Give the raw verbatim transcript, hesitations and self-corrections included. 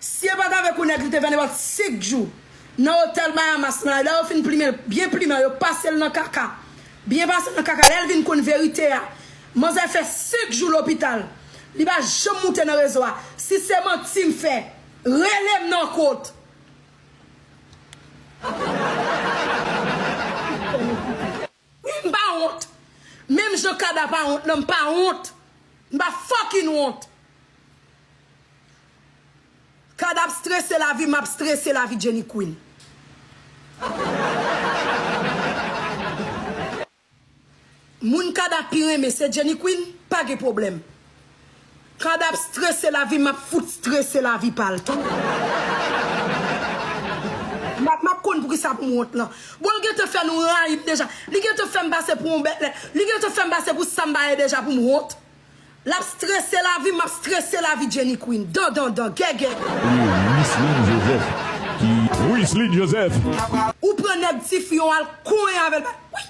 Si e pa t avèk ou nèg li te fè nenpòt senk jou nan otèl Bahamas lan, lè yo fin plimen l, byen plimen, yo pase l nan kaka. Byen pase l nan kaka, lè l vin konn verite a, manzè fè senk jou lopital. Li pa janm moute nan rezo a. Si se manti m fè, rele m nan kot. Wi, m pa wont. Menm jan Kada pa wont lan, m pa wont. M pa fucking wont. Kada ap strese lavi, m ap strese lavi Jenny Queen. Moun Kada pi renmen se Jenny Queen, pa gen pwoblèm. Kada ap strese lavi, m ap fout strese lavi pa l tou. M ap, m ap konn poukisa pou m wont lan. Bon, l gentan fè nou rayi m deja. Li gentan fè m pase pou yon bèt lèt. Li gentan fè m pase pou sa m pa ye deja pou m wont. L ap strese lavi, m ap strese lavi Jenny Queen. Dan, dan, dan, gè, gè. E Wislin Joseph ki Wislin Joseph. Ou pran nèg tifi yon al konyen avè l. Wi,